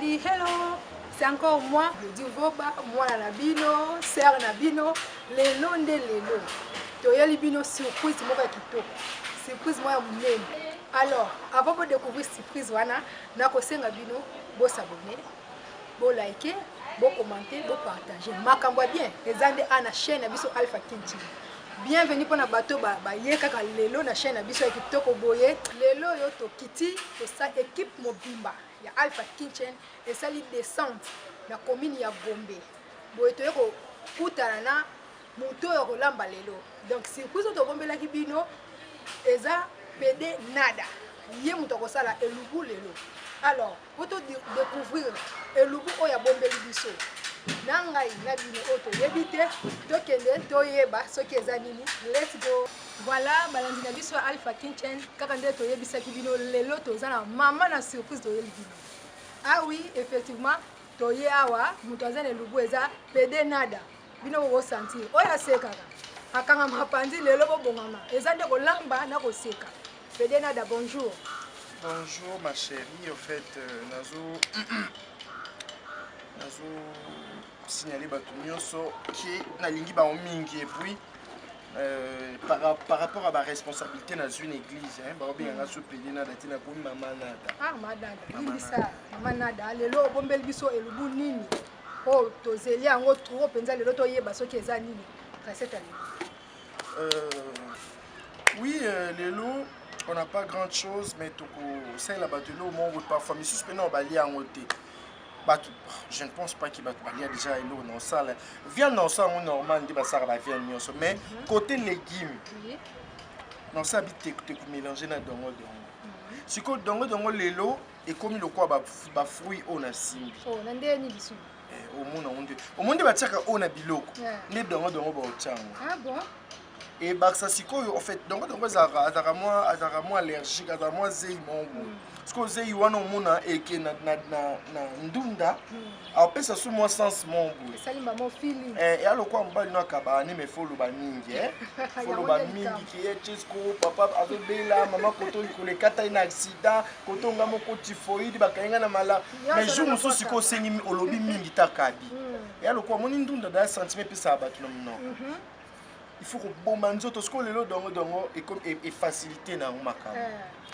Balandi, hello, c'est encore moi, Glody Voba, mwana na bino, sœur na bino, lelo nde lelo. Toyeli bino surprise moko ya kitoko, surprise moko ya monene. Alors, avant de découvrir surprise wana, nakosenga bino bo s'abonner, bo liker, bo commenter, bo partager. Makambo ya bien eza nde ana chaîne na biso Alpha King TV. Bienvenue mpona bato baye kaka lelo na chaîne na biso ya kitoko boye. Lelo oyo tokiti tosa équipe mobimba ya Alpha Kitchen esali descente na commune ya Gombe. Boye toye kokutana na moto oyo akolamba lelo. Donc surprise oyo tobombelaki bino eza PD Nada. Ye moto akosala elubu lelo. Alors, po to découvrir elubu oyo abombeli biso na ngai na bino oyo toyebi te, tokende toyeba soki eza nini. Let's go. Voilà, balandi na biso ya Alpha Kitchen, kaka nde toyebisaki bino lelo toza na mama na surprise toyeli bino. Ah oui, effectivement, toye awa moto aza na elubu eza PD Nada. Bino bokosentir oyo asekaka akanga mapanzi lelo bobongama, eza nde kolamba na koseka. PD Nada, bonjour. Bonjour ma chérie, au fait nazo nazo signaler bato nyonso ki nalingi bango mingi et puis par rapport à ba responsabilité nazwi na église, hein, baobenganga so PD Nada te, nakomi mama Nada. Ah, mama Nada, limbisa mama Nada, lelo obombeli biso elubu nini oyo tozeli yango trop mpenza lelo toyeba soki eza nini recette ya lelo? Oui, lelo on n'a pas grande chose, mais tokosalela bato eloko moko parfois misusu mpe nao balia yango te. Bato, je ne pense pas que bato balia déjà eloko na osala viande na osala yango normal nde basalaka baviande nyonso, mais côté légume na osala bitekuteku mélange na dongo dongo. Sikoyo dongo dongo lelo ekomi lokola bafruit oyo nasimbi. Oh, na ndenge nini lisusu? Omona yango nde omoni nde batiaka oyo na biloko nde dongo dongo baotia yango. Ah bon? Ebakisa sikoyo, en fait, dongo dongo ezalaka azalaka mwa allergique, azalaka mwa zei moko boye. Sikoyo zei wana omona eke na ndunda, apesa so mwa sens moko boye. Esali mama feeling. Eya lokola mobali no akabaka ne, mais faut loba mingi, faut loba mingi ke ye chesko papa azobela mama koto likolo ekata ye na accident, koto nga moko typhoïde bakangi nga na mala. Mais jour mosusu sikoyo osengi olobi mingi takabi. Eya lokola omoni ndunda daya sentiment epesaka bato na monoko, il faut koboma nzoto. Sikoyo lelo dongo dongo efacilité na yango makambo,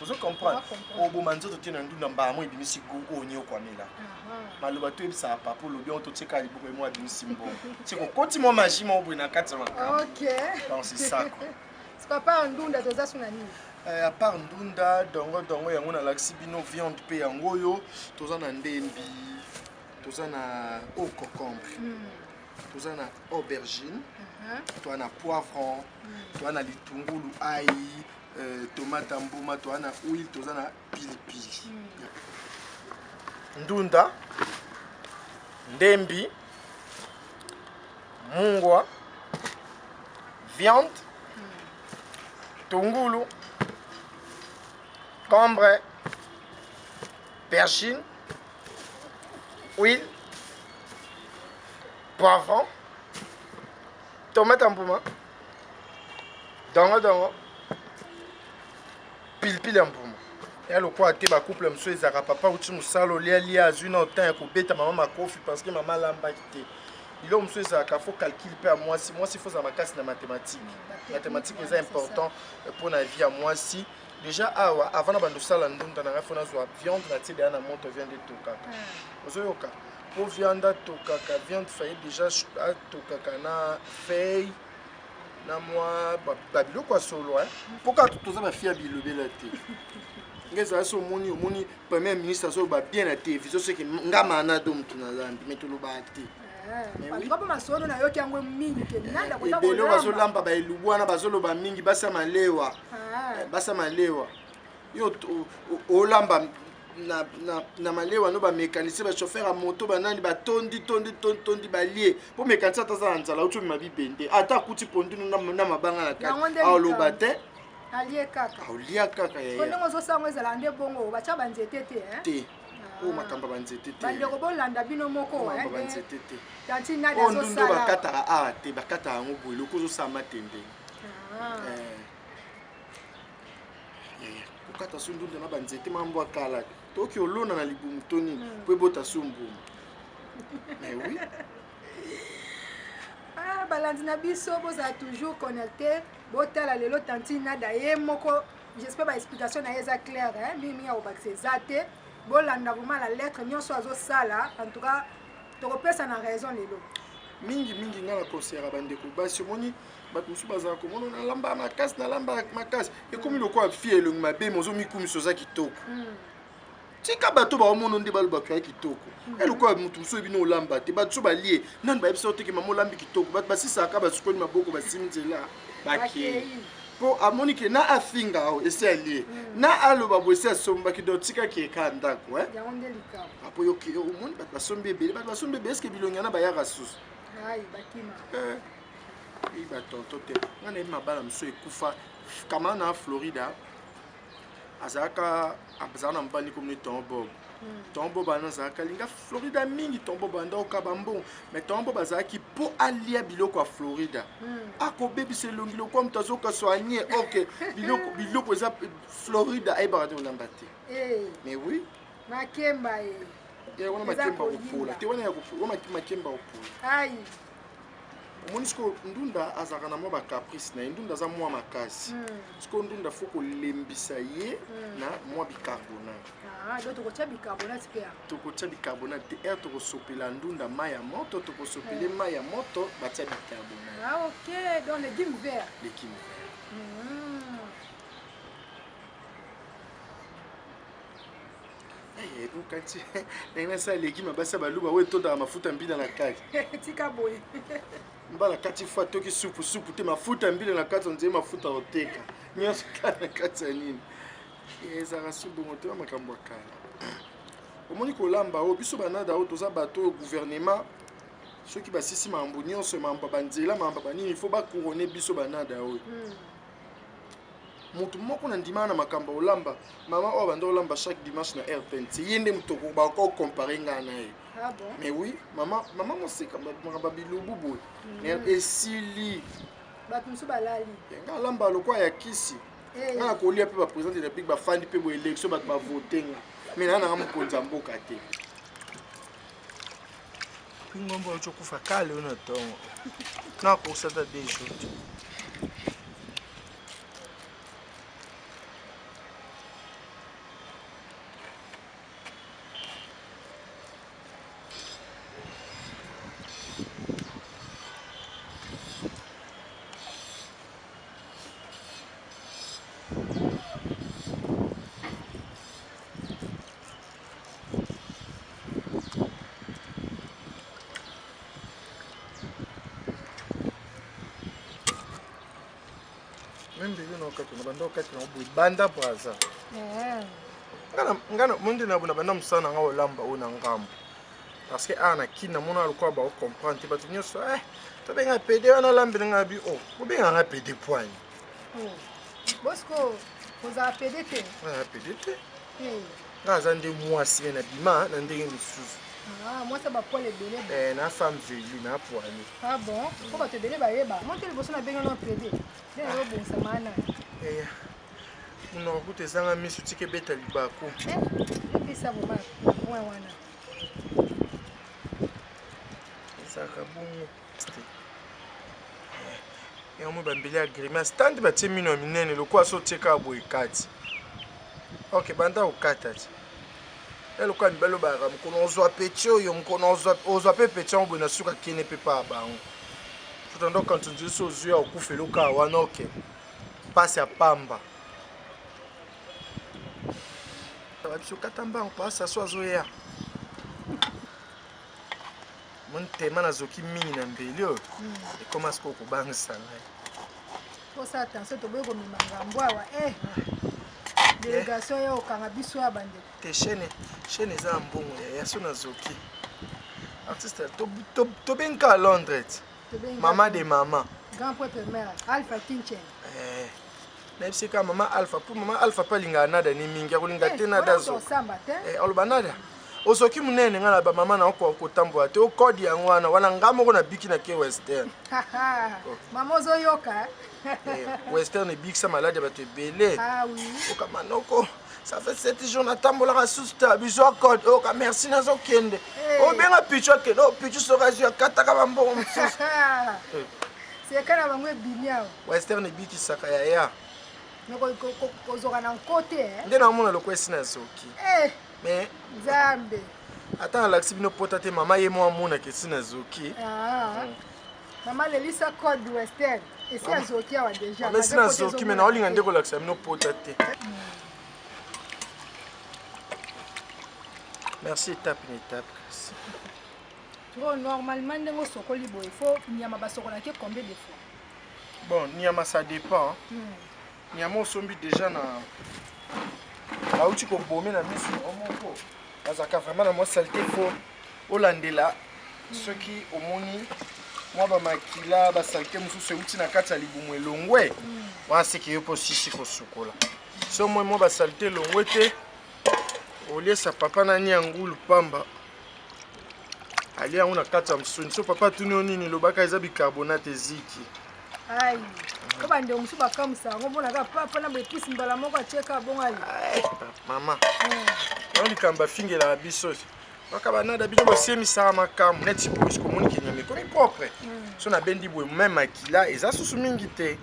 ozo comprendre, oboma nzoto te na ndunda mbala mo ebimisi goût oyo niokwamela maloba toyebisaka papa olobi yango totieka liboko emo abimisi mbongo tie kokoti mwa magie moko boye na kati ya makambo. Donc c'est ça quoi. Papa, ndunda toza su na nini? À part ndunda dongo dongo yango nalakisi bino, viande mpe yango oyo, toza na ndembi, toza na eau concombre, toza na aubergine, toza na poivron, toza na litungulu ai, tomate ya mbuma, toza na huile, toza na pilipili. Ndunda, ndembi, mungwa, viande, tungulu, concombre, aubergine, huile, poivron, tomate ya mbuma, dongo dongo, pilipili ya mbuma. Ya lokola te bacouple mosusu ezalaka papa uti mosala, olialia, azwi na otemps ya kobeta mama makofi parce que mama alambaki te. Biloko mosusu ezalaka faut calcul mpe ya mwasi. Mwasi faut ozala makasi na mathématique. Mathématique eza important mpo na vie ya mwasi. Déjà awa, avant na bando osala ndunda na ngai, faut nazwa viande, natie deya na moto, viande etokaka. Ozoyoka, mpo viande atokaka, viande faye déjà atokaka na feuille na mwa babiloko ya solo, mpo kaka toza bafille ya bilobela te. Nga ezala so omoni premier ministre azoloba bien na télévision, soki nga mana do motu nalambi, mais tolobaka te. Mpo masolo nayoki yango mingi ke nanda. Ebele bazolamba baelubu wana bazoloba mingi, basa malewa, basa malewa. Yo olamba na malewa no, bamécanicien, bachauffeur ya moto, banani batondi tondi tondi tondi, balie mpo mécanicien ata aza na nzala, auti omema bibende, ata akuti pondu na mabanga na kati, aoloba te. Alie kaka. Aolia kaka. Yaya, ndenge ozosango ezala nde bongo, batya banzete te? Te, oyo makambo ya banzete te. Bandeko, bolanda bino moko. Banzete te. Tanti. Oyo ndundu bakataka awa te, bakataka yango boye loko ozosala matembele. Kokata so ndunda na banzete mambo akalaka. Toki olona na libumu to nini mpo ebota so mbuma. Mais oui. Ah, balandi na biso bozala toujours connecté, botala lelo tantine Nada ye moko, j'espère ba explication na ye eza claire, hein? Mingi mingi akobakisa eza te. Bolanda vraiment la lettre nyonso azosala, en tout cas tokopesa na raison lelo. Mingi mingi nga na conseillera bandeko basi, omoni bato mosusu bazala komona nalamba makasi, nalamba makasi, ekomi lokola fille elongi mabe, mozomikumisa oza kitoko. Tika bato baomona nde balobaka ya kitoko. Elokola moto mosusu oyebi olamba te, bato so balie nani bayebisa yo te ke mama olambi kitoko. Bato basisaka basukoli maboko, basimi nzela bakei, mpo amoni ke na afinga awo esi alie, na aloba boye esi asombaki. Donc tikaki eka ndako. Apo yo omoni bato basombi ebele, bato basombi ebele, eske bilongi wana bayaka susu? Eyi batonto te, nga nayebi mabala mosusu ekufa. Kama na Florida azalaka, azala na mobali komini Ton Bob. Ton Bob wana azalaka alinga Florida mingi. Ton Bob anda okaba mbongo, mais Ton Bob azalaki mpo alia biloko ya Florida, akobebisa elongi lokola moto azoka soigne. Ok, biloko eza Florida ayebaka te kolamba te. Mais oui. Makemba ye. Ye wana makemba kopola te, wana ya kopola, makemba kopola. Ai. Omoni sikoyo ndunda azalaka na mwa bacaprice na ye. Ndunda aza mwa makasi. Sikoyo ndunda fo kolembisa ye na mwa bicarbonate. Tokotia bicarbonate mpe. Tokotia bicarbonate te, ere tokosopela ndunda mai ya moto, tokosopele mai ya moto, batia bicarbonate. Ah, ok, donc légume vert. Légume vert. Ebukati ndenge nasala légume, basi ya baluba oyo etondaka mafuta mbila na kati. Tika boye. Mbala kati fo atoki supu supu te, mafuta mbila na kati, onzeye mafuta oteka nyonso kaka na kati ya nini. Ezalaka su bongo te, makambo ya kala. Omoni kolamba oyo biso banada oyo toza bato oyo gouvernement soki basisi makambo nyonso, makambo banzela, makambo banini, il faut bacouronne biso banada oyo. Motu moko na ndima na makambo olamba, mama oyo banda olamba chaque dimanche na RTNC, ye nde moto bakocompare ngai na ye. Ah bon? Mais oui, mama, mama moseka makambo bilubu boye. Esili. Bato mosusu balali. Nga alamba lokwa ya kisi. Nga na kolia mpe baprésident de la République bafandi mpe boye, élection bato bavote nga. Mais na nanga mokonzi ya mboka te. Ngombo oyo kufa kale oyo na ntongo. Na kosata deux jours. Mbeli na okati na banda okati na boye banda braza. Nga monde na na banda mosala na nga olamba oyo na ngambo, parce que awa na kini namona lokola baocomprendre te bato nyonso. Tobenga pede wana alambeli nga bi o bobenga nga pede poigne. Bosco ozala pede te. Azala pede te, nga aza nde mwasi me na bima na ndenge misusu. Mwasi ya bapoils ebele. Na femme velu na poigne. Ah bon, mpo bato ebele bayeba mo te liboso nabenga no pede nde nayobongisa mana. Monoko kutu ezanga miso, tika ebeta libaku. Epesa vraimen na point wana. Ezalaka bongo te, yango bambeli ya grimace tandi batie mino ya minene lokola so otie kaka boye kati. Ok, banda kokata ti ya lokola mibali obayaka mokolo ozwa peti oyo, mokolo ozwa mpe peti yango boye na suka kene mpe pa ya bango totanda okanisa nzeli so ozwi ya okufela okaa wana. Ok, mpasi ya pamba biso kata mbango pasa so azoya montema nazoki mingi na mbeli oyo ekoma sikoyo kobangisa ngai. Tosala attention, toboyi komema ngambo awa. Délégation ya okanga biso ya bandeko. Te, chaîne chaîne eza ya mbongo ya so nazoki artiste tobengi à Londres mama de mama. Grand prêtre mère Alpha Kinchen. Nayebisi kaka mama Alpha, mpo mama Alpha mpe alingaka nada ni mingi, akolinga te nada aloba nada ozoki monene. Ngai na bamama na okoka kotambola te, okode yango wana wana nga moko nabiki na ke Western. Mama ozoyoka. Western ebikisa maladi ya bato ebele. Oka manoko. Ça fait 7 jours natambolaka susu te bizwa code oyoka merci nazokende obenga pichu akende o pichu soki azwi akataka bambongo mosusu. Seka na bango ebimi awa. Western ebikisaka yaya. Kozwaka na nko te. Nde naomona lokola esi nazoki. Mais Nzambe. Ata nalakisi bino pota te mama ye mwa amonaka esi nazoki. Mama lelisa code western. Esi azoki awa deja. Mama esi nazoki mais naolinga nde kolakisa bino pota te. Merci étape na étape. Trop normalement ndenge osokoli boye faut nyama basokolaki combien de fois? Bon, nyama ça dépend. Nyama osombi déjà na bauti kobome na misu moko bazalaka vraiment na mwa saleté faut olandela soki omoni mwa bamakila basalite mosusu euti na kati ya libumu elongwe wana seke yo mpo osisi kosukola so moi mwa basalite elongwe te oliesa papa nani ya ngulu pamba alia yango na kati ya mosuni so papa atuni yo nini lobaka eza bicarbonate eziki. Ai, ko bandeko mosusu bakamwisa yango mponaka papa na boepisi mbala moko atieka bongo ali. Mama yango likambo afingelaka biso baka banada bino bosiemisaka makambo neti boye soki omoni ke nyama ekomi propre so nabendi boye meme makila eza susu mingi te.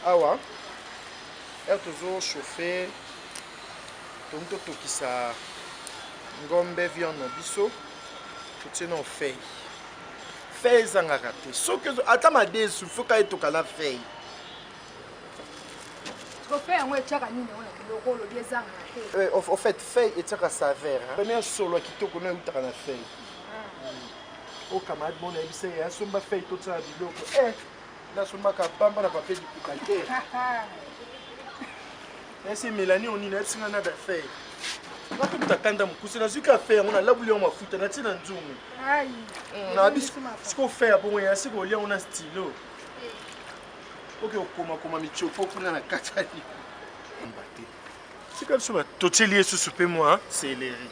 Awa ere tozochauffe tongi totokisa ngombe viande na biso totie na feuille. Feuille ezangaka te soki ata madesu foka etoka na feuille. Trophée yango etiaka nini yango na biloko olobi ezangaka te? Au fait feuille etiaka saveur. Première solo ya kitoko no eutaka na feuille. O camarade mo nayebisa ye asomba feuille totiaka biloko. Nasombaka pamba na papier duplicateur. Ese Mélanie onini ayebisinga na da feuille. Nakobuta kanda mokuse nazwi ka feuille yango nalabuli yango mafuta natie na nzungu. Nabi siko feuille ya bongo ya siko olia yango na stylo. Oke okomakoma michopo kuna na kati ya likumba te. Sika biso totieli ye susu mpe mwa céleri.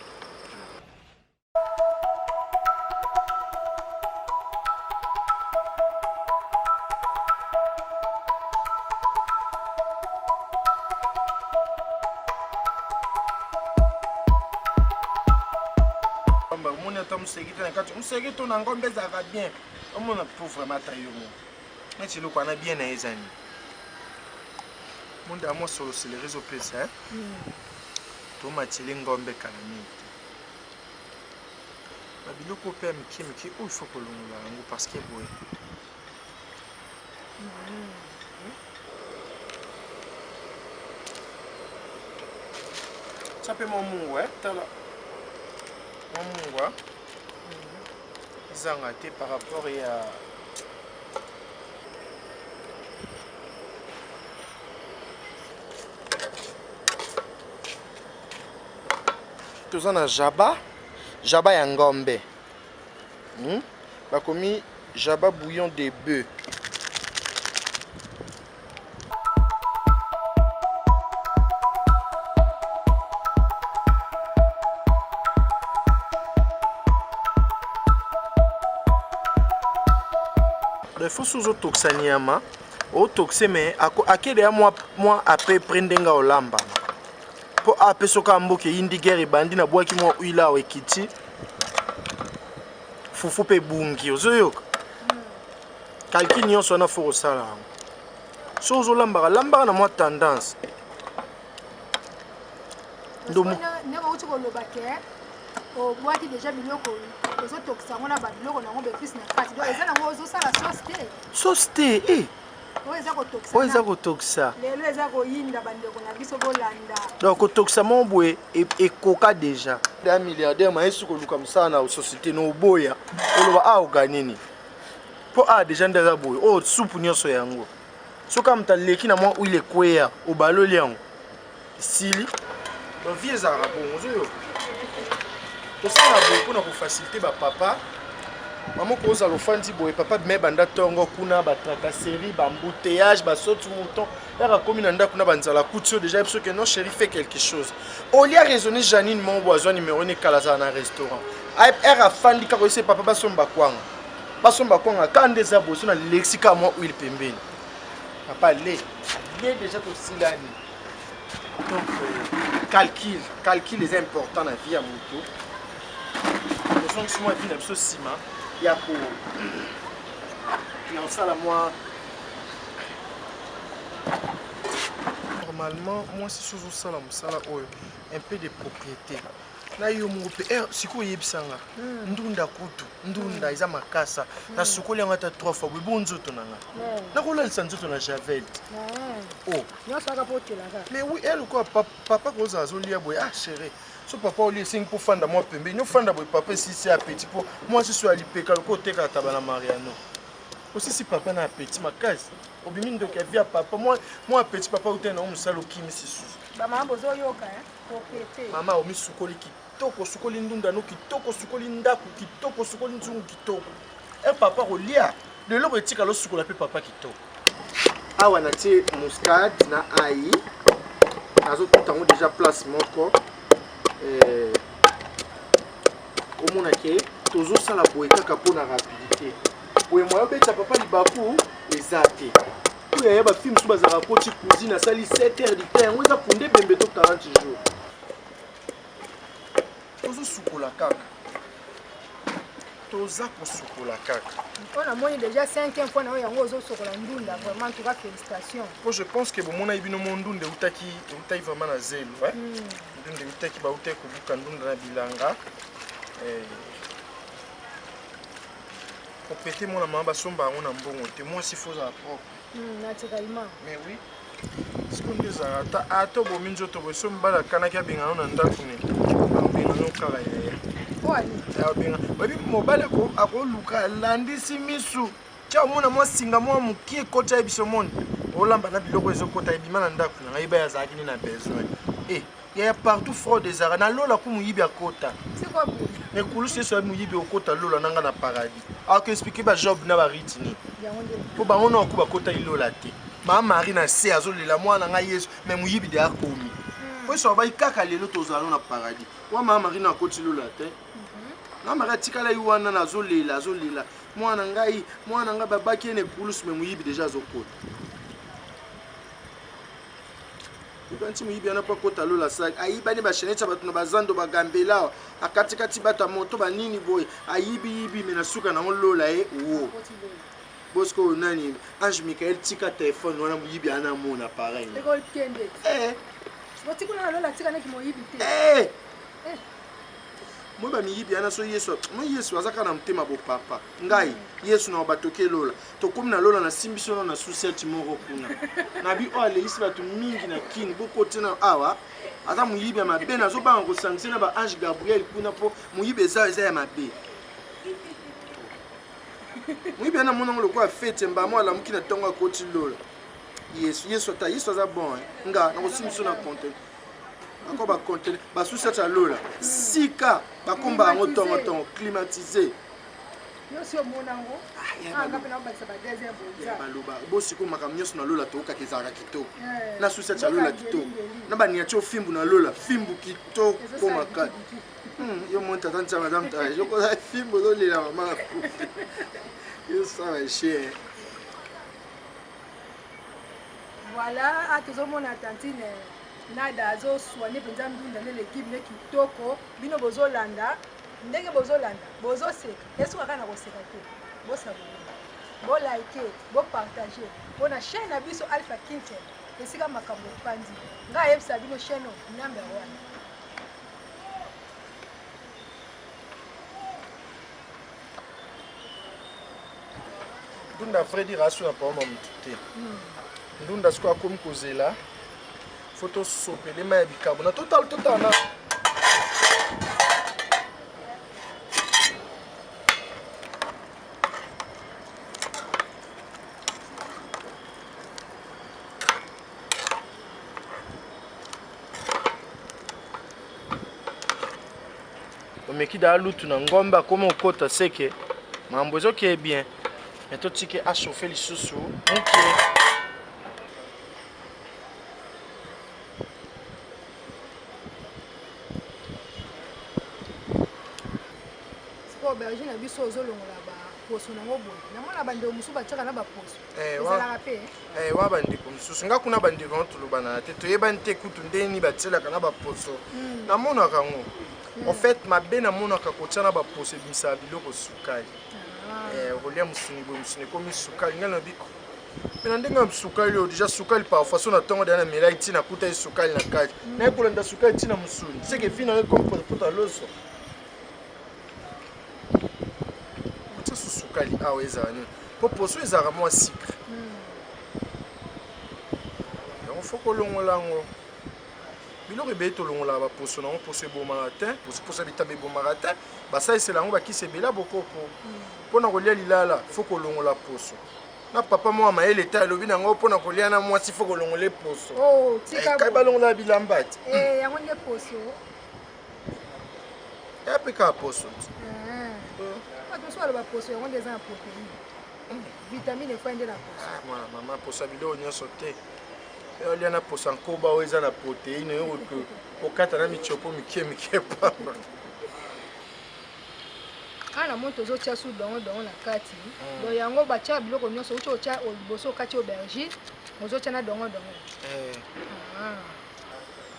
Omoni ata moseki te na kati moseki to na ngombe ezalaka bien omona po vraiment ata yo moko neti eloko wana bien na ye eza nini monde ya mwa solo céleri ezopesa tomatili ngombe kala mingi te babiloko mpe ya mike mike oyo ifo kolongola yango parce que boye tia mpe mwa mungwa tala mwa mungwa ezanga te par rapport ya toza na jaba jaba ya ngombe. Bakomi jaba bouillon de bœuf. Il faut sozo tokisa nyama otokise mais akede ya mwa mwa à peu près ndenge olamba po ape soka mboka eyindi guerre ebandi na bwaki mwa huile awa ekiti fufu mpe ebungi ozoyoka calcul nyonso wana fo kosala yango so ozolambaka lambaka na mwa tendance ndenge outi koloba ke obwaki deja biloko ozotokisa yango na babiloko nango baepice na kati donc eza nango ozosala sauce te. Sauce te eh. Oyo eza kotokisa lelo eza koyinda bandeko na biso bolanda. Donc kotokisa moko boye ekoka deja ya milliardaire mayesi koluka mosala na société na oboya oloba a oga nini mpo a deja nde aza boye oyo supu nyonso yango soki moto aleki na mwa huile ekweya obaloli yango esili. Donc vie ezalaka bongo ozoyoka tosala boye mpona kofacilite bapapa. Mama kozala ofandi boye papa me banda ntongo kuna batracasserie baembouteillage basoti mouton yaka komi na ndako na banzala kuti oyo déjà biso ke non chéri fait quelque chose olia raisonner Janine Mombo azwa numéro ne kala azala na restaurant r afandi kaka oyese papa basomba kwanga basomba kwanga ka nde eza boye so na lexi kaka mwa huile pembeni papa le ale déjà tosilani. Donc calcul, calcul eza important na vie ya moto. Tozongisi mwa vie na biso nsima ya ko ya kosala mwa normalement mwasi soki ozosala mosala oyo un peu de propriété na yo moko mpe eh, sikoyo oyebisa nga hmm. ndunda kutu ndunda hmm. eza makasa hmm. nasukoli yango ata 3 fois boye bo nzoto na nga nakolalisa nzoto na javel oh. Mais oui eh, lokola papa kozala azolia boye ah chéri so papa olia esengi mpo fanda mwa pembeni ofanda boye papa esisi apeti mpo mwasi so ya lipeka lokola otekaka taba na mariano osisi papa na apeti makasi obimi ndoki ya vie ya papa mwa apeti papa utene na mosala okimisi susu bamama bozoyoka eh? Mama omisukoli kitoko, osukoli ndunda no kitoko, osukoli ndako kitoko, osukoli nzungu kitoko. E papa kolia leloko etikala osukola mpe papa kitoko. Awa natie muscade na ai nazotuta yango deja place moko eh, omona ke tozosala boye kaka mpo na rapidité boye moya obetisa papa libaku eza te. Oyo yaya ba filles mosusu bazalaka koti cuisine asali 7 heures du temps yango eza kunde ebembe to 40 jours. Tozosukola kaka, toza kosukola kaka. Mpo namoni déjà 5e fois na yo yango ozosokola ndunda, vraiment en tout cas félicitations. Mpo je pense que bomonaki bino mo ndunda eutaki eutaki vraiment na zelo hein? Ndunda eutaki bautaki kobuka ndunda na bilanga eh. Propriété mwana mama basomba yango na mbongo te, mwasi faut ozala propre. Naturellement. Mais oui. Sikoyo nde ezalaka ata ata obomi nzoto boye so mobali akanaki abengana na ndako ne abengana kaka yaya. Abenga oyebi mobali akoluka alandisi misu tia omona mwa singa mwa mokie ekota ye biso moni olamba na biloko ezokota ebima na ndako na ngai baye azalaki nde na besoin e yaya partout fraude ezalaka na lola ku moyibi akota ekulusu yesu ayebi moyibi okota lola nanga na paradis akoexplike bajob na bariti nini mpo bango na oku bakota ilola te ma marie na se azolela mwana ngai yesu me moyibi de akomi po yesu abai kaka lelo tozala na paradis wa ma marie na akoti lola te ma marie atikala ye wana nazolela azolela mwana ngai mwana ngai babaki ye na ekulusu me moyibi deja azokota Yokanisi moyibi wana mpo akota lola saki ayibani bachenete ya bato na bazando bagambela awa akatikati bato ya moto banini boye ayibiyibi me na suka nango lola ye wo bosiko oyo nani ange michael tika telefone wana moyibi ana amona pareil eh. eh. eh. moi bamiyibi wana so yesu moi yesu aza kaka na motema bopapa ngai yesu na batoki elola tokomi na lola nasimbi sono na suseti moko kuna nabi oyo alelisi bato mingi na kini bokoti na awa aza moyibi ya mabe nazobanga kosangise na ba ange gabriel kuna mpo moyibi eza eza ya mabe moyibi ana monango lokola fete mbamo alamuki na ntongo akoti lola yesu yesu ata yesu aza bon eh. nga nakosimbi so na conte ako baconte basuseti ya lola sika bakomba yango ntongo ntongo climatise Yo omona yango. Ah, ah, nga mpe nakobakisa ba deuxième boza. Baloba bosiko makambo nyonso na lola toyokaka ezalaka kitoko. Eh, na susi ya lola kitoko. Na baniati fimbu na lola fimbu kitoko makasi. Yo moni tata nzambe aza moto yokoza fimbu ozolela mama akufi. Yo sala cher. Voilà, ah, tozomona tantine Nada azosoigne mpenza ndunda nde legume ne kitoko. Bino bozolanda ndenge bozolanda bozoseka esuka kaka na koseka te bosabone bolike bopartage mpo na chaîne na biso alpha kinkel esika makambo epanzi ngai ayebisa bino chaîne number one. Ndunda vrai dire asu na paoma mutu te. Ndunda sikoyo akomi kozela faut tosopele mai ya bicarbonate total total na omeki daa lutu na ngombe akomi okota seke mambo ezokee bien me totike achauffe lisusu moke. Sikoyo aubergine na biso ozolongola ba baposo nango boye namona bandeko mosusu batiaka na baposo eh, ezalaka mpe eh, wa bandeko mosusu nga kuna bandeko yango tolobanana te toyebani te kutu ndenge nini batielaka na baposo namonaka yango en fait mabe namonaka kotia na baposo ebimisaka biloko sukali Ah. Eh, okolia mosuni boye mosuni ekomi sukali ngai nalobi oh, me na ndenge ya sukali oyo deja sukali parfois so na ntongo deja namelaki ntina kuta ye sukali na kati naye kolanda sukali ntina mosuni seke vi nango ekomi potopoto ya loso otia su sukali awa ezala nini mpo poso ezalaka mwa sikre yango fo kolongola yango biloko ebele tolongolaka baposo na yango poso ebomaka te poso poso ya bitaba ebomaka te basalisela yango bakisi ebele ya bokoko mpo na kolia lilala fo kolongola poso na papa moko ya mayele te alobi na yango mpo na kolia na mwasi fo kolongola ye poso Oh, tika Eh, kai boye. balongola bilamba te Eh, yango nde poso ya mpe kaka poso te Eh. Bato mosusu baloba poso yango nde eza na protéine vitamine efai nde na poso Ah, mwana mama poso ya biloko nyonso te olia na poso ya nkoba oyo eza na protéine oyo kokata na michopo mike mike pamba awa na moni tozotia su dongo dongo na kati donc yango batia biloko nyonso outi otya liboso okati aubergine ozotia na dongo dongo Eh, Ah.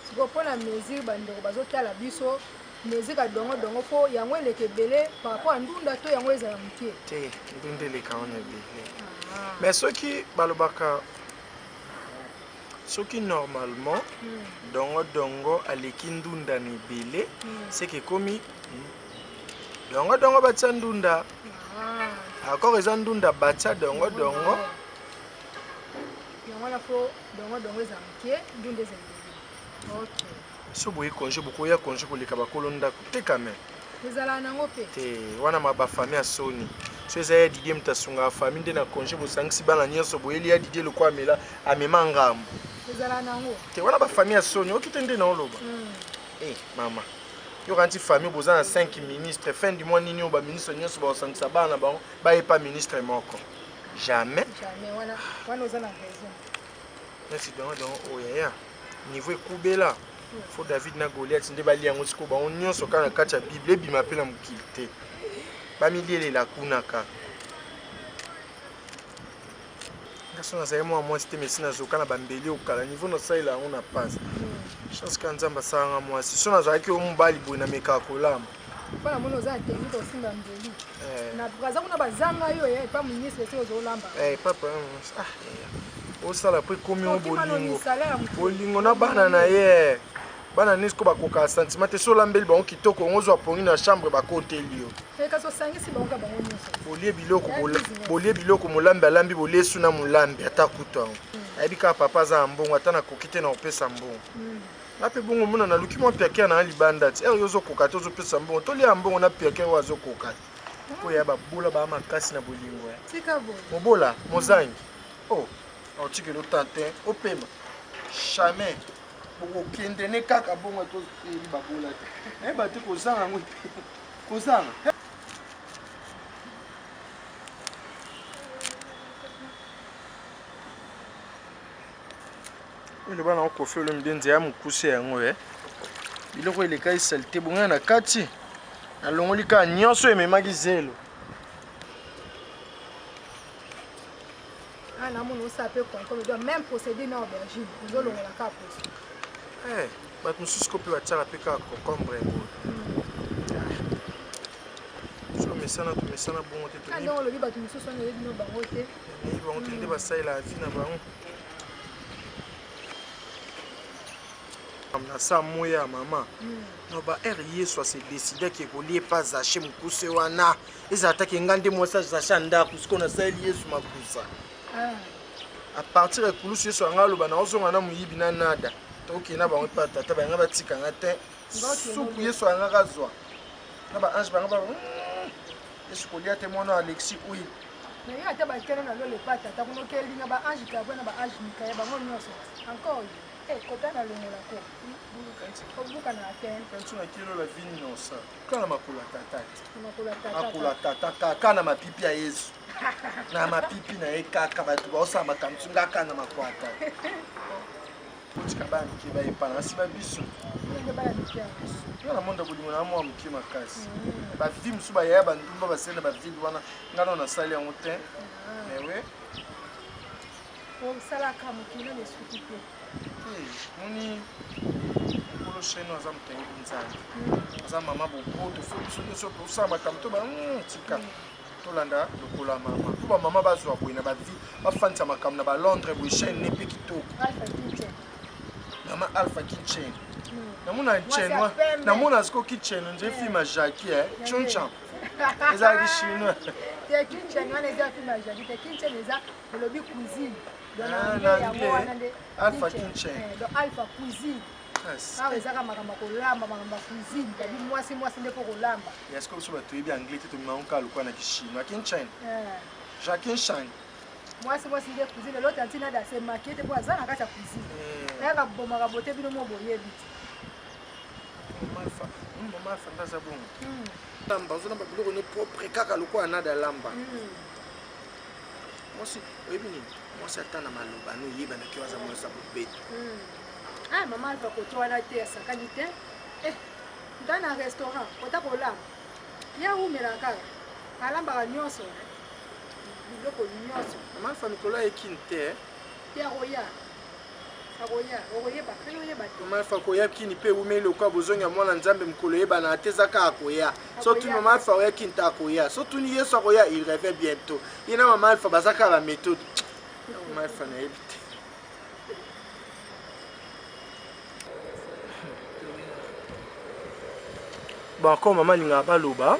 sikoyo mpo na mesure bandeko bazotala biso mesure ya dongo dongo mpo yango eleka ebele par rapport ya ndunda to yango ezala moke te ndunda eleka wana ebele Ah. mais soki balobaka soki normalement dongo dongo aleki ndunda na ebele seke ekomi dongo dongo batia ndunda Ah. accord eza ndunda batia dongo dongo yango wana fo dongo dongo ezala moke ndunda ezala ebele ok so boye congé bokoya congé koleka bakolo ndako te quand même ezalaka nango mpe te wana ma bafamille ya soni so eza ya didie moto asungaka famille nde na congé bosangisi bana nyonso boyeli ya didie lokwa amela amema ngambo ezalaka nango te wana bafamille ya soni oki te nde na oloba Eh, mama yoka nti famille boza na 5 ministre fin du mois nini oyo baministre nyonso bakosangisa bana na bango bayepa ministre moko jamais jamais wana wana oza na raison neti dongo dongo oyo yaya niveau ekubela fo david na goliath nde balia yango sikoyo bango nyonso kaka na kati ya bible ebima mpe na mokili te bamilielela kuna kaka nga so nazali mwa mwasi te mesi nazoka na bambeli okala niveau nasalela yango na pasi chance ka nzambe asalanga mwasi so nazalaki oyo mobali boye namekaka kolamba mpo na moni oza na technique osimba mbeli Eh. na braza kuna bazanga yo eh, epa ministre esi ozolamba Eh, papa ah, yaya. osala mpo ekomi o Okima na bolingo misala ya motu. bolingo na bana na ye bana nesi ko bakokaka sentiment te so olambeli bango kitoko ongo ozwa pongi na chambre bakoteli yo Eh, kasi osangisi bango ka bango nyonso bolie biloko Ya business. bolie biloko molambi alambi bolie su na molambi ata kutu yango ayebi kaka papa aza na mbongo ata nakoki te na kopesa mbongo nga mpe bongo mona naluki mwa piaker na libanda ti ere yo ozokoka te ozopesa mbongo tolia mbongo na piaker oyo azokoka te mpo ya babola baa makasi na bolingo ya tika boye mobola mozangi o otikeli ota te opema jamais bokokende ne kaka bongo toyebi babola te nayeba te kozanga yango te kozanga eloba nango kofi olomide nzela ya mokuse yango e biloko elekaki salite bongai na kati nalongoli kaka nyonso ememaki zelo ah namoni osala mpe concombre donc même procédé na aubergine ozolongola kaka poso Eh, bato mosusu ko mpe batiaka mpe kaka concombre boye so mesana tomesana bongo te ah ndenge olobi bato mosusu wana oyebi no bango te toyebi bango te nde basalelaka vi na bango na sa moya ya mama no ba ere yesu ase décidaki ekolia epa zache mokuse wana ezala taki nga nde mwasi azache ya ndako sikoyo nasaleli yesu makusa Ah, à partir ya kulusu yesu anga aloba naozonga na moyibi na nada tokokende na bango epa tata bayanga batikanga te supu yesu angaka azwa na baange banga ba yesu kolia te mwana alexi oyo mais yo ata bakende na lola epa tata kuna okelinga baange gabriel na baange mikael bango nyonso encore yo Eh, kota na longola ko obuka na te kanti nakelola vini nosa kaka na makolo ya tata te na makolo ya tata makolo ya tata kaka na mapipi ya yesu na mapipi na ye kaka bato baosala makambo so nga kaka na makolo ya tata otika bana mike bayepana basi babiso nde bana mike. Nga na monde ya bolingo na mwa moke makasi. Ba vie mosusu ba yaya bandumba basali na ba ville wana nga nano nasali yango te. Mais oui. Osalaka mokili nano esuki te. Moni nkolo chaine aza moto ayebi Nzambe. Aza mama boboto fo biso nyonso tosala makambo to ba tika. Tolanda lokola ya mama mpo bamama bazwa boye na bavie bafandisa makambo na balondres boye chaine ne mpe kitoko. Mama Alpha Kitchen. Namona chinois, namona siko kitchen nje film ya Jackie eh, chuncha. Ezalaki chinois. Te kitchen wana eza film ya Jackie, te kitchen eza olobi cuisine. Donc Ah, na na anglais yango anglais, wana nde Alpha kitchen. Kitchen. Eh, donc Alpha cuisine. Yes. Awa ezaka makambo ya kolamba, makambo ya cuisine. Babi mwasi mwasi nde mpo kolamba. Ya sikoyo biso bato toyebi anglais te tomema yango kaka lokola na kichinois. Kitchen. Eh. Jackie Chan. Mwasi mwasi nde cuisine, l'autre antina da se maquiller te po aza na kati ya cuisine. Nayaka bomaka bote bino mo boyebi te. Mama Alpha, mama Alpha nde aza bongo. Lamba, ozolamba biloko ne propre kaka lokola nada lamba. Mwasi, oyebi nini? Mwasi ata na maloba no oyebanaki oyo aza mwasi ya bobeto. Ah, mama Alpha koto wana te asakani te. Eh, nda na restaurant, kota kolamba. Ya umela kaka. Alambaka nyonso. Biloko nyonso. Mama Alpha mikolo ayeki te. Te akoya. Akoya, okoyeba, kani oyeba te. Mama Alpha koya kini mpe ewumeli lokola bozongi ya mwana Nzambe mokolo eyebana te eza kaka akoya. So tuni Mama Alpha oya kini te akoya. So tuni Yesu akoya, il revient bientôt. Ye na Mama Alpha baza kaka ba méthode. Mama Alpha nayebi te. Bon, comme mama alingaka baloba,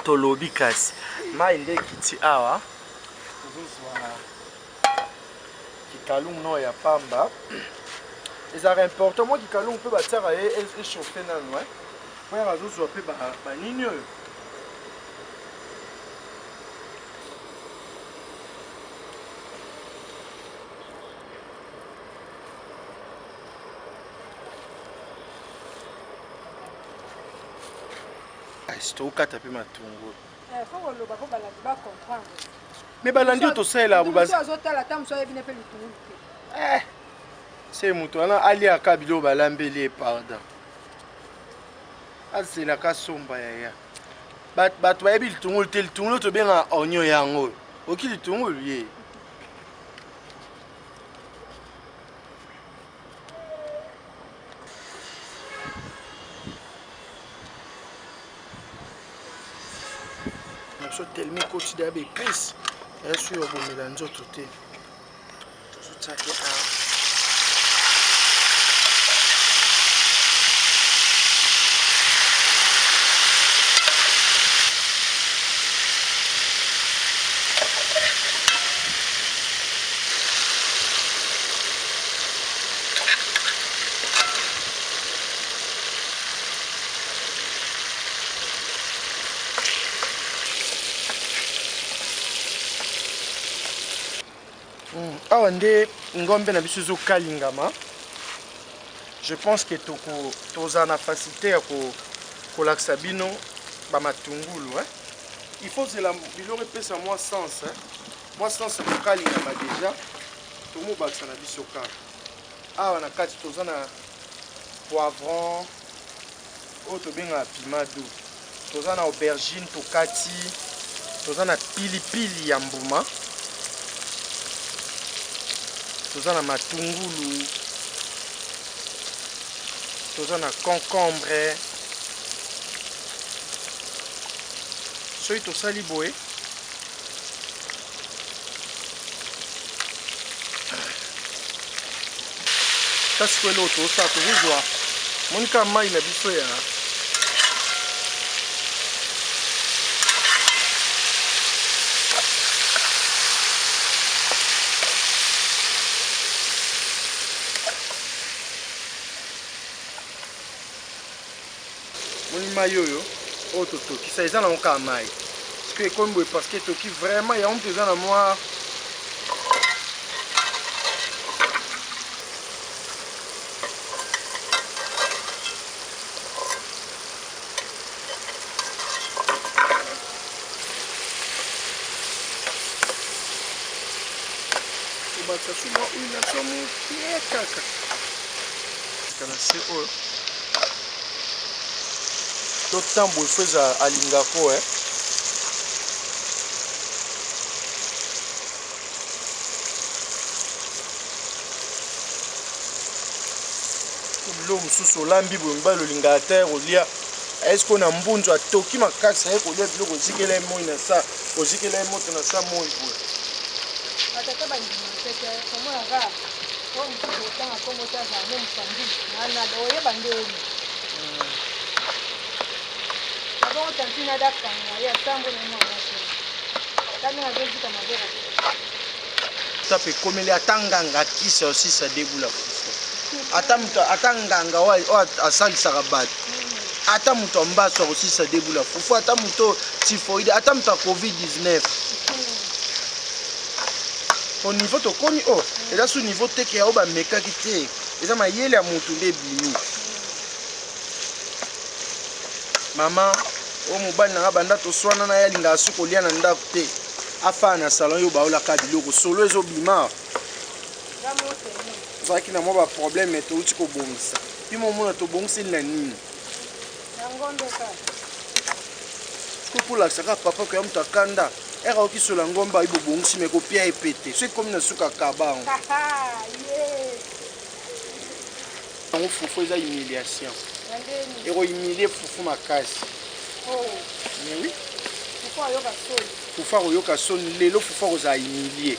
tolobi kasi. Mai nde ekiti awa. Tozozwa kikalungu nao ya pamba. Ezalaka important mwa kikalungu mpe batiaka ye echauffe nanu, eh. Po yaka azozwa mpe banini oyo. Tokata mpe matungulu. Faut koloba mpo balandi ba comprendre. Mais balandi oyo tosalela boye baza- azotala ata mosu ayebi ne mpe litungulu te. Se moto wana aliaka biloko balambeli ye, pardon. Azelaka somba yaya. Bato bayebi litungulu te, litungulu tobengaka oignon yango. Oki litungulu ye. Biso tellement ekoti deya ba épice eya soki obomela nzoto te. Tozotiake awa. Awa nde ngombe na biso ezokalingama. Je pense que tozala na facilité ya kolakisa bino ba matungulu, hein. Il faut zela biloko epesa mwa sens, hein. Mwa sens ya kokalingama déjà. Tomobakisa na biso kaka. Awa na kati toza na poivron oyo tobengaka piment doux. Toza na aubergine tokati, toza na pilipili ya mbuma, toza na matungulu, toza na concombre. Soki tosali boye, kasi ko eloko tozosala, tokozwa monika mai na biso ya moni mai oyo oyo totokisa eza nango kaka mai. Parce que ekomi boye parce que etoki vraiment yango moto eza na mwa tobakisa su mwa huile na biso moke kaka. Tika na se oyo. To temps boye faut ezala alingako eh. Biloko mosusu olambi boye mobali olingaka te kolia eske na mbunzu atoki makasi aye kolia biloko ozikela ye moi na sa ozikela ye moto na sa moi boye. Batata bandima te te komona kaka oyo mosusu otanga nkombo te azala nde mopanzi na oyeba nde oyo Abongo tantine ada kanga ye atambo na mwana te. Tani azozika maboko. Tape ekomeli ata nganga kisi osisa debula fufu. Ata moto ata nganga oyo asalisaka bato. Ata moto ya mbasu akosisa debula fufu, ata moto typhoïde, ata moto ya covid-19. Au niveau tokomi oyo oh, eza su niveau teke ya oyo bamekaki te, eza mayele ya moto nde ebimi. Mama oyo mobali na nga banda toswana na ye alingaka su kolia na ndako te afaa na salon yo baolaka biloko solo ezobima ozalaki na mwa baproblème me touti kobongisa bimo omona tobongiseli na nini sikoyo mpo olakisa kaka papa koya moto akanda ere aoki sola ngomba ayi bobongisi me kopia ye pe te soki ekomi na suka kaba yango Yango fufu eza humiliation. Eko humilier fufu makasi. Oh. Mais oui. Fufu ayoka soni. Fufu akoyoka soni lelo fufu akozala humilier.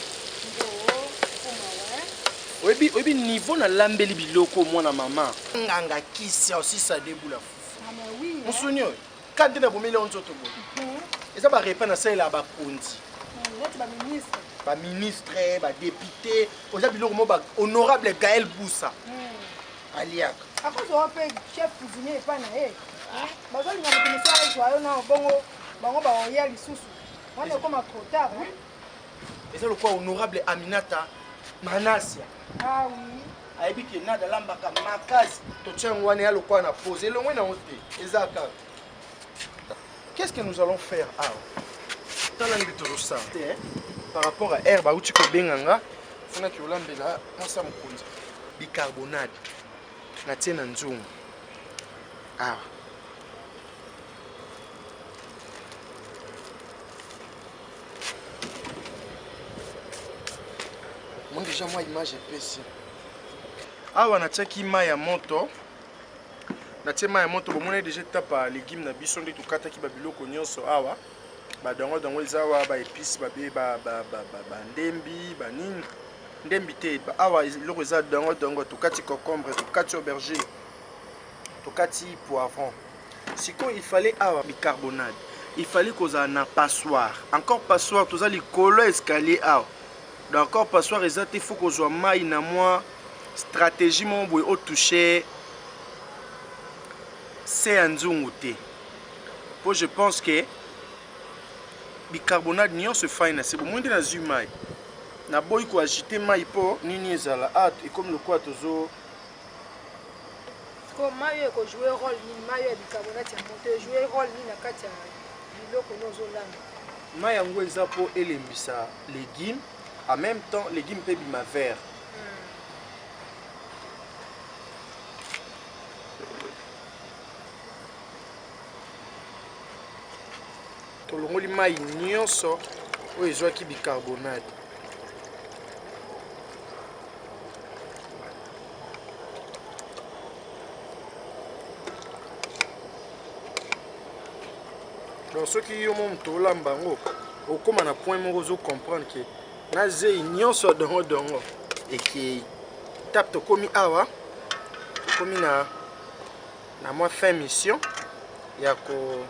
Oyebi oyebi niveau nalambeli biloko mwana mama. Nganga kisi osisa debula fufu. Ah mais oui. Musuni oyo. Ka nde nabomeli yango nzoto boye. Mhm. Eza ba repas nasalela bakonzi. Neti ba ministre. Ba ministre, ba député, oza biloko mo ba honorable Gaël Boussa. Hmm. Aliaka. Akozwa mpe chef cuisinier epai na ye. Bazolinga moto mosusu azwa yo na bongo bango baoya lisusu. Wana ekoma trop tard. Oui. Eza lokola honorable Aminata Manasia. Ah oui. Ayebi ke nada alambaka makasi. Totia yango wana ya lokola na pose elongwe nango te. Eza kaka. Qu'est-ce que nous allons faire awa? Tala nde tozosala te eh? Par rapport à air bauti kobenga nga fonaki olambela mwasi ya mokonzi bicarbonade natie na nzungu awa mon déjà mwa image epesi awa natiaki mai ya moto Natie mayi ya moto, bomoni deja etape ya legume na biso nde tokataki ba biloko nyonso awa, ba dongo dongo eza awa, ba epices ba ba ba ba ba, ba ndembi ba nini ndembi te awa eloko eza dongo dongo, tokati concombre, tokati aubergine, tokati poivron. Sikoyo il fallait awa bicarbonate, il fallait kozala na passoire, encore passoire toza likolo ya escalier awa, donc encore passoire eza te, faut kozwa mayi na mwa stratégie moko boye o toucher se ya nzungu te po je pense que bicarbonate nyonso efai na se bomoi nde nazwi mai naboyi koagite mai mpo nini ezala a ah, ekomi lokola tozo sikoyo mai oyo ekojoue role nini mai oyo ya bicarbonate ya moto ejoue role nini na kati ya biloko nio ozolamba mai yango eza mpo elembisa legume en même temps legume mpe ebima vert Tolongoli mai nyonso oyo ezwaki bicarbonate. Donc soki yo mo moto olamba yango okóma na point moko ozo comprendre ke na zei nyonso ya dongo dongo ekei tape. Tokomi awa, tokomi na na mwa fin mission ya ko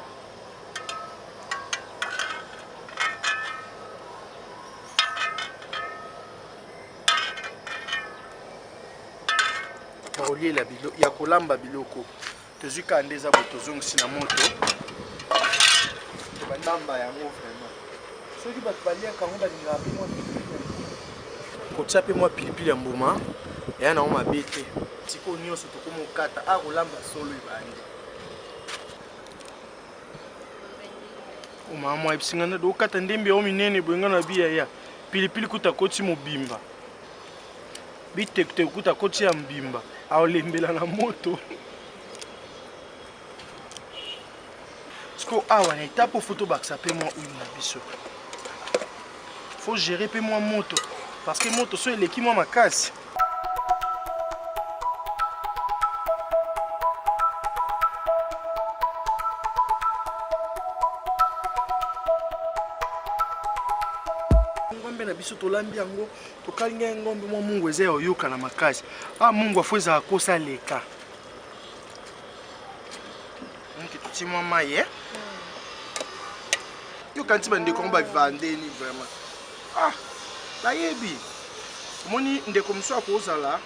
koliela bilo ya kolamba biloko. Tozwi kaka nde eza boye, tozongisi na moto, tobandamba yango vraiment. Soki bato baliaka yango balingaka mpe mwa pilipili, kotia mpe mwa pilipili ya mbuma eya nango mabe te. Sikoyo nyonso tokomi okata akolamba solo ebandi. Mama ayebisi ngai nde okata ndembi yango minene boye, ngai na biya ya pilipili kuta koti mobimba, bitekuteke kuta koti ya mbimba, aolembela na moto. Sikoyo awa na etape oyo fo tobakisa mpe mwa huile na biso. Faut gérer mpe mwa moto parce que moto so eleki mwa makasi. Ngombe na biso tolambi yango, tokalinga ye ngombe, mwa mungu eza ya oyokana makasi. Ah, mungu afo ezala kosa leka. Ok, totie mwa mai eh? Yo kanti bandeko yango bavandeni vraiment. Ah, bayebi. Omoni ndeko mosusu akozala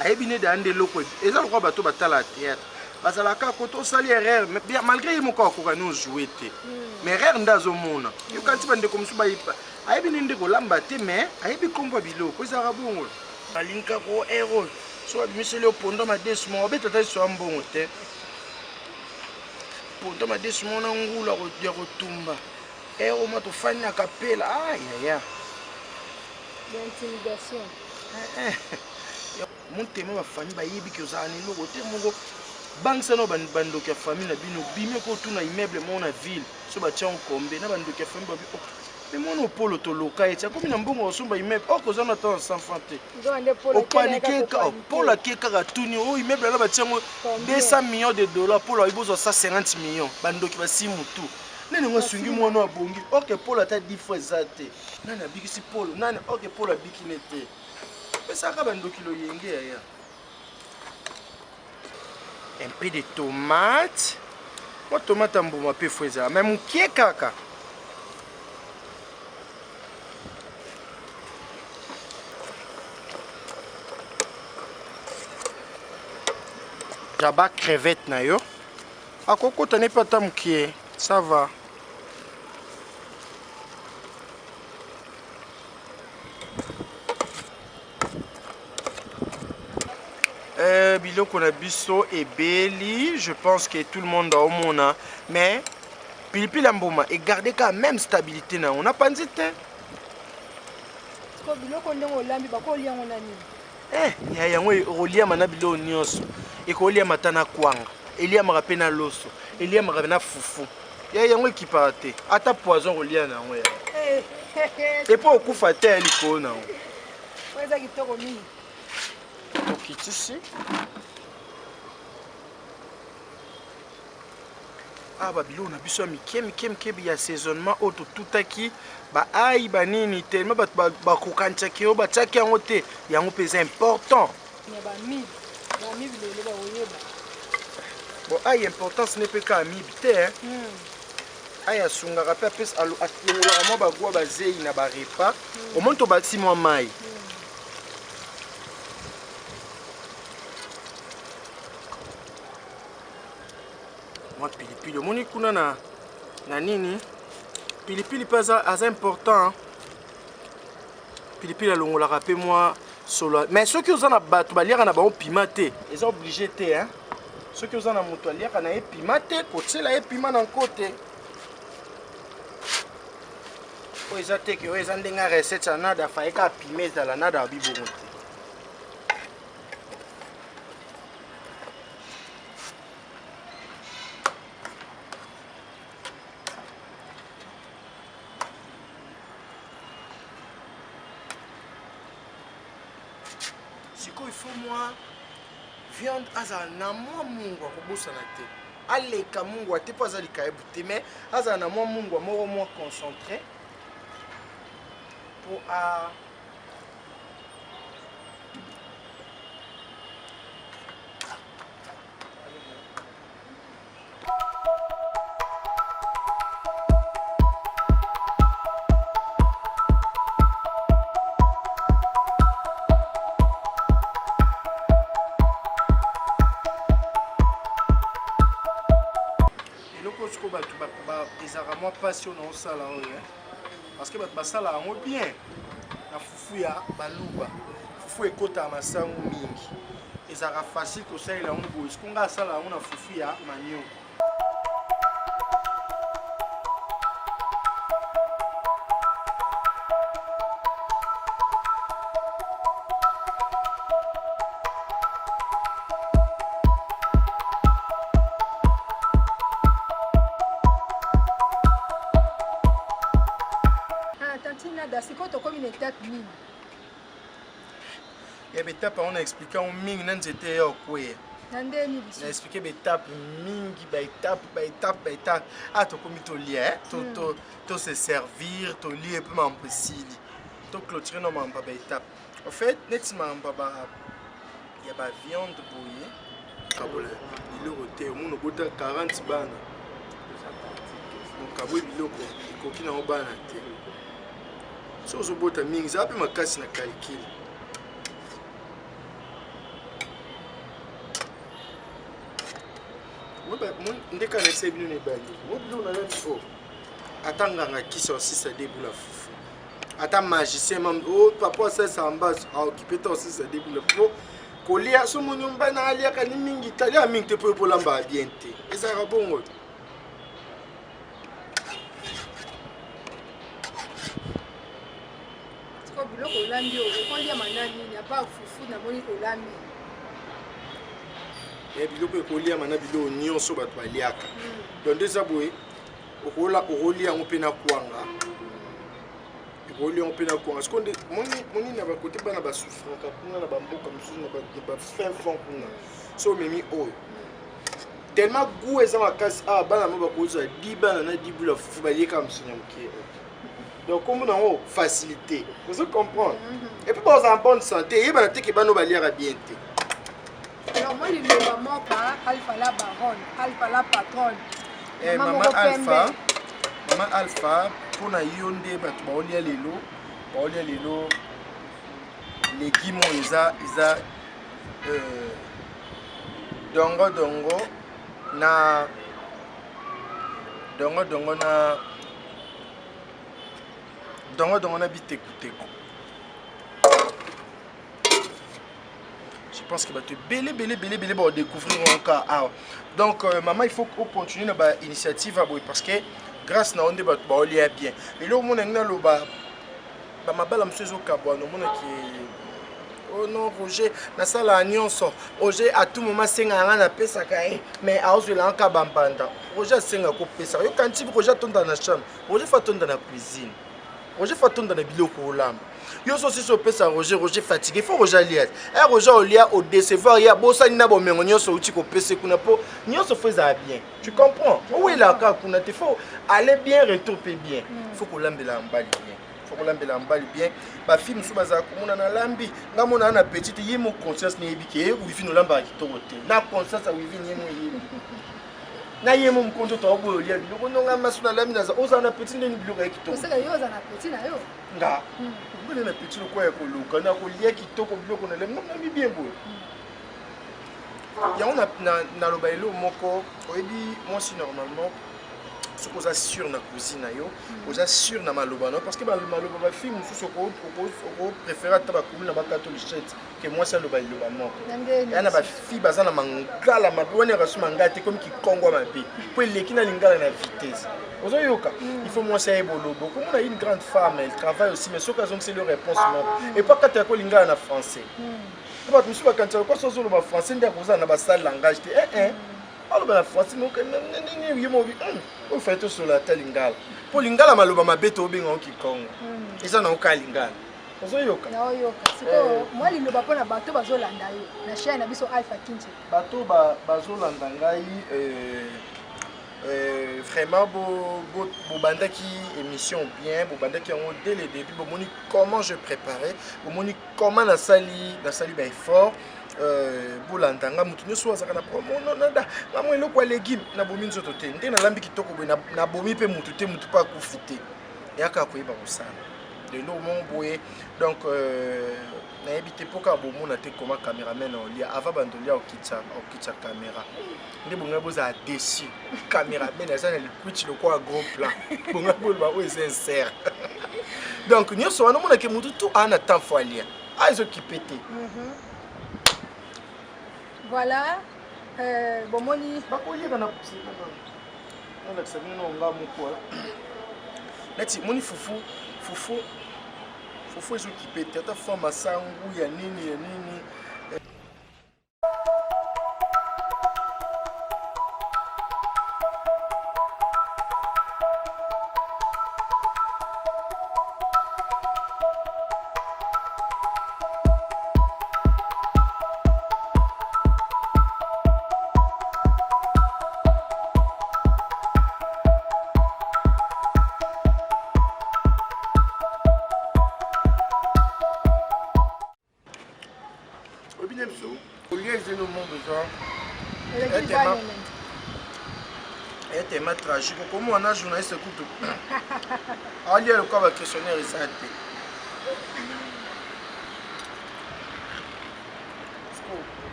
ayebi nde daa nde eloko eza lokola bato batala théâtre bazalaka koto osali erreur bien malgré ye moko akoka ni ojoue te mais erreur nde azomona. Yo kanti bandeko mosusu ayebi nde nde kolamba te mais ayebi nkombo ya biloko ezalaka bongo. Alingi kaka o erreur oyo soki abimiseli yo pondo madesu moko obeta ata liso ya mbongo te, pondo madesu moko na ngulu ya kotumba ero mwa tofandi na kapela. Ah yaya, intimidation. Motema bafamille bayebi ke ozala na eloko te moko bangisa na bandoki ya famille na bino bimi okotuna immeuble moko na ville so batia yango kombe na bandoki ya famille babi, oh, me mwana opolo toloka ye ti akomi na mbongo kosomba immeuble oko oza na ta na 100 franc te, opanike polo ake kaka tuni oyo immeuble ala batia yango 200 millions de dollars, polo ayi bozwa 150 millions, bandoki basi mutu nani yango asungi mwana abongi oke polo ata 10 fois eza te nani abikisi polo nani oke polo abiki ne te pesaka bandoki loyenge yaya. Un peu de tomate, mwa tomate ya mbuma mpe fo ezala me mokie kaka. Jaba crevette na yo akokota ne mpe ata mokie, ça va. Biloko na biso ebeli, je pense que tout le monde aomona, mais pilipili ya mbuma egarde kaka même stabilité na yango, napanzi te. Biloko ndenge olambi bakolia yango na nini? Ya yango ekoliama na biloko nyonso, ekoliama ata na kwanga, eliamaka mpe na loso, eliamaka na fufu. Ya yango ekipaka te, ata poison kolia na yango ya epo okufa te ya likolo na yango. Eza kitoko mingi. Tokitisi awa babiloko na biso ya mike mike mike ya assaisonnement oyo totutaki baayi banini tellement bato bakokanisaki oyo batiaki yango te, yango mpe eza important. Bon, ayi importance ne mpe kaka mibi te, ayi asungaka mpe apesa alongolaka mwa bagwa bazei na barepas. Omoni tobakisi mwa mai, mwa pilipili omoni kuna na nini, pilipili mpe aza important. Pilipili alongolaka mpe mwa solo, mais soki oza na bato baliaka na bango pima te, eza obligé te hein? Soki oza na moto aliaka na ye pima te, kotiela ye pima na nko te. Oyo eza te ke oyo eza ndenge ya recette ya nada faye kaka pima ezala nada ya bibongo te. Sikoyo il faut mwa viande azala na mwa mungwa, kobosana te aleka mungwa te mpo aza likayebu te, mais azala na mwa mungwa moko mwa concentré mpo a eloko sikoyo bato ezalaka mwa mpasi oyo naosala oyo, parce que bato basala yango bien na fufu ya baluba. Fufu ekotaka masangu mingi, ezalaka facile kosalela yango boye. Sikoyo nga asala yango na fufu ya manioko. Sikoyo tokomi na etape nini? Ya baetape yango na explike yango mingi na nzete ya okweya. Na nde nini lisusu? Na explike baetape mingi, baetape, baetape, baetape. Ah, tokomi tolia, eh? To, mm. to, to se servir, tolie mpe mambo esili. To clôturer na mambo ya baetape. En fait, neti mambo ba ya ba viande boye kabola biloko te omona obota 40 bana okaboli biloko ekoki nango bana te soki ozobota mingi zala mpe makasi na calcul ndeka na ese bino na ebandi mo biloko na nati o ata nganga kisi osisa debula fufu ata magicien mam o oh, papa asalisa mbasu aokipe te osilisa debula po kolia so moni mbana aliaka ni mingi te aliaka mingi te mpo yo bolambaka bien te ezalaka bongo. Sikoyo biloko olambi oyo ekoliama na nini apart fufu namoni olambi? Eh, biloko ekoliama na biloko nyonso bato baliaka hmm. Donc nde eza boye, okolia yango mpe na kwanga, ekolia yango mpe na kwanga. Sikoyo nde moni na bakote bana basouffraka kuna na bamboka mosusu na bafin fond kuna, so omemi oyo tellement goût eza makasi awa, bana mo bakozwa di bana na dibula fufu balieka mosuni ya moke. Donc kombo nango facilité, ozo comprendre? Et puis baza en bonne santé, eyebana te ke bana oyo baliaka bien te. Alors moi liloba moka Alpha la baronne, Alpha la patronne. Eh, mama moko Alpha, pembe. Mama Alpha, mpona yo nde bato baolia lelo, baolia lelo légume oyo eza dongo dongo na dongo dongo na dongo dongo na bitekuteku. Je pense que bato ebele ebele ebele ebele baodécouvrir yango kaka awa. Donc maman, il faut continuer na bainitiative ya boye parce que grâce na yo nde bato baolia bien. Eloko mona ngai naloba, bamabala mosusu ezokabwana, omonaki oh non, Roger nasalaka nyonso, Roger à tout moment asengaka ngai napesaka ye, mais aozwela nga kaka bambanda. Roger asengaka kopesaka yo kanti Roger atonda na chambre, Roger fa atonda na cuisine, Roger fa atonda na biloko olamba yo. So sisi opesa Roger, Roger fatigué, faut Roger alia te. E Roger olia, odecevoir ye, abosani na bomengo nyonso outi kopesa kuna, mpo nyonso faut ezala bien, tu comprends? Owelaka kuna te, faut aller bien, retour mpe bien. Faut kolambela mobali bien, faut kolambela mobali bien. Bafille mosusu bazala komona nalambi nga mona na petite ye mo conscience nayebi ke wivine olambaka kitoko te, na conscience ya wivine ye mo eyebi na ye mo mokonzi toaboya olia biloko nonga maso nalambi naza ozala na petit ndeni biloko ya kitoko. Osaka yo oza na petit na yo. Nga mbele na petit lokola ya koluka na kolia kitoko biloko na lambi nami bien boye. Yango naloba eloko moko, oyebi mwasi normalement soki oza sûr na cuisine na yo, oza sûr na maloba na yo, parce que maloba bafille mosusu okopréféré ata bakulu na bakato lichette ke mwasi aloba liloba moko. Ya na bafille baza na mangala mabe wana, yaka so mangala te, komi kikongo mabe mpo eleki na lingala na vitesse ozoyoka. Il faut mwasi ayeba oloba. Okomona une grande femme, elle travaille aussi, mais soki azongiseli yo réponse moko epo akata ya kolingala na français, po bato mosusu bakanisaka kwa so ozoloba français nde akozala na basale langage te. Eh, eh. Aloba na français nini ye mobi oyo fai tosola ata lingala, mpo lingala maloba mabe tobenga ngo kikongo eza na oka lingala ozoyoka. Naoyoka. Sikoyo mwa liloba mpona bato bazolanda yo na chaîne na biso Alpha Kinche. Bato bazolanda ngai, vraiment bobandaki émission bien, bobandaki yango dès le début, bomoni comment je préparais, bomoni comment nasali baeffort. Bolanda nga, moto nyonso azalaka na nada ngamwa eloko ya légume nabomi nzoto te, nde nalambi kitoko boye, nabomi mpe motu te, motu mpe akufi te, eyaka koyeba kosala lelo moko boye. Donc nayebi te mpo kaka bomona te koma cameraman olia avant bando olia okitisa caméra nde bongai bozala déçu. Cameraman aza na likwiti lokola gros plan, bongai boloba oyo eza insert. Donc nyonso wana omonake motu tu aa na temps fo alia, a ezokipe te. Voilà, bomoni. Bakoliaka na nalakisa bino na nga moko neti moni fufu fufu fufu ezokipe te, ata fa masangu ya nini ya nini. Oyebi nde biso kolia eza elo moko eza etema tragique okomona na journaliste kutu alia lokola baquestionnaire eza te.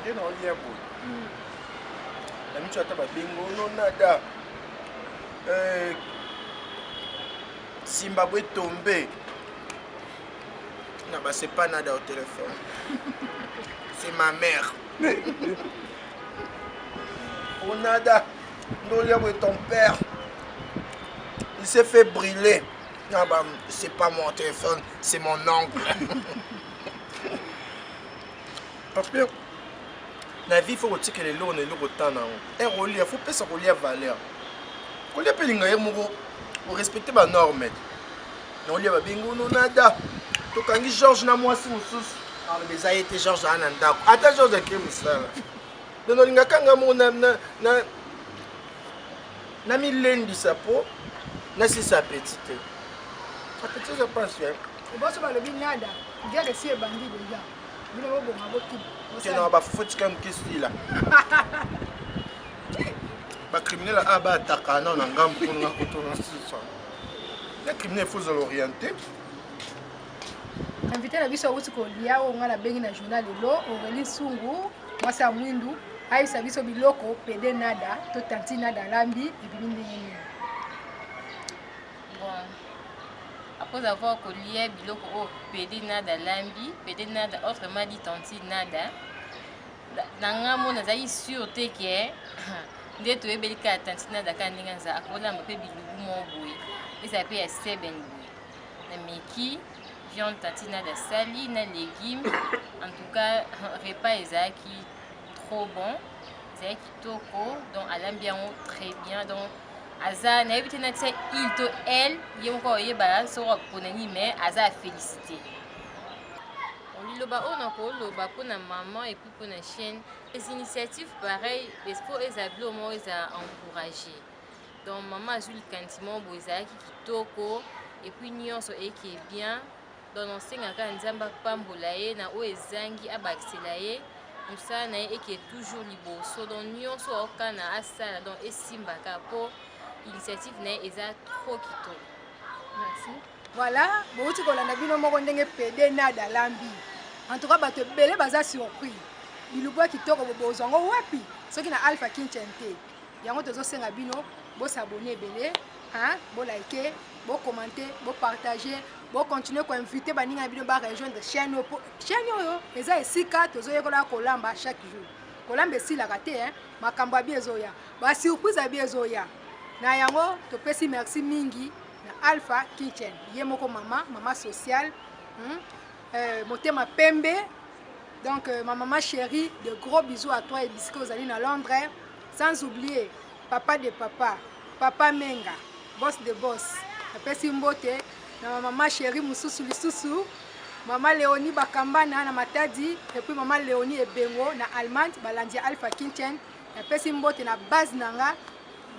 Nde na olia boye na miso ata babengo nonada Zimbabwe tombe na ba c'est pas nada au téléphone, c'est ma mère. Onada ndolia boye, ton père, il s'est fait brûler. Ah bah, c'est pas mon téléphone, c'est mon oncle. Parce que na vie, faut kotikela eloko na eloko ta na yango. Ere olia, faut pesa kolia valeur. Kolia mpe elinga ye moko orespecte banorme. Na olia, babengi ono nada, tokangi George na mwasi mosusu. Aloba eza ye te, George aa na ndako, ata George ake mosala. Donc olingaka nga moko na milendisa mpo nasisa appétit te. Appétit eza mpasi. Boso balobi nada, guerre esi ebandi deja, bino bobonga bokima. Kena bafufu tika moke esila. Bacriminel a baataka nao na ngambo mpona nga kotona sisa ya criminel, faut ozala orienté. Invité na biso awuti kolia, oyo ngai nabengi na journal lelo, Aurélie Nsungu, mwasi ya mwindu, ayebisa biso biloko pede nada to tanti nada alambi ebimi ndenge nini. Bon, après avoir kolia biloko oyo pede nada alambi, pede nada, autrement dit tanti nada, na nga mo nazalaki sûr te ke nde toyebeli kaka tanti nada, kaka ndenge aza, akolamba mpe bilubu moko boye ezala mpe ya seben boye. Nameki viande tanti nada asali na légume. En tout cas, repas ezalaki trop bon, ezalaki kitoko. Donc alambi yango très bien. Donc aza, nayebi te natia il to elle, ye moko oyeba soko akopona nini, mais aza afélicité. Liloba oyo nakoloba mpona maman et puis mpona chaîne, les initiatives pareil, faut eza biloko moko eza encouragé. Donc mama azwi likanisi moko boye, ezalaki kitoko, et puis nyonso eke bien. Donc nasengaka Nzambe apambola ye na oyo ezangi, abakisela ye mosala na ye eke toujours liboso. Donc nyonso aokana asala, donc esimbaka, mpo initiative na ye eza trop kitoko. Merci. Voilà, bouti kolanda bino moko ndenge pede nada alambi. En tout cas, bato ebele baza surpris. Bilubu ya kitoko bozwa yango wapi soki na Alpha Kitchen te? Yango tozosenga bino bosabone ebele, bolike, bokommente, bopartage, bocontinue koinvite baninga na bino barejoindre chaîne oyo. Chaîne oyo eza esika tozoyekola kolamba chaque jour. Kolamba esilaka te, makambo abi ezoya, basurprise abi ezoya. Na yango topesi merci mingi na Alpha Kitchen, ye moko mama, mama sociale, motema pembe. Donc ma maman chérie, de gros bisous à toi et bisika ozali na Londres. Sans oublier papa de papa, papa Menga, boss de boss. Napesi mbote na ma maman chérie mosusu lisusu, mama Léonie Bakambana na Matadi, et puis mama Léonie Ebengo na Allemagne, balandi ya Alpha Kitchen. Napesi mbote na base na nga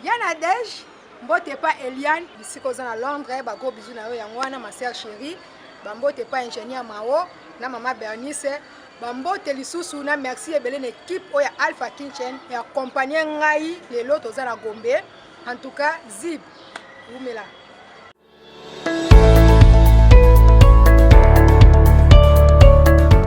ya Nadege, mbote pa Eliane bisika oza na Londres, ba gros bisous na yo. Yango wana, ma sœur chérie, bambote pa ingénieur Mao na mama Bernice, bambote lisusu na merci ebele na équipe oyo ya Alpha Kitchen ya accompagne ngai lelo toza na Gombe. En tout cas, zib umela.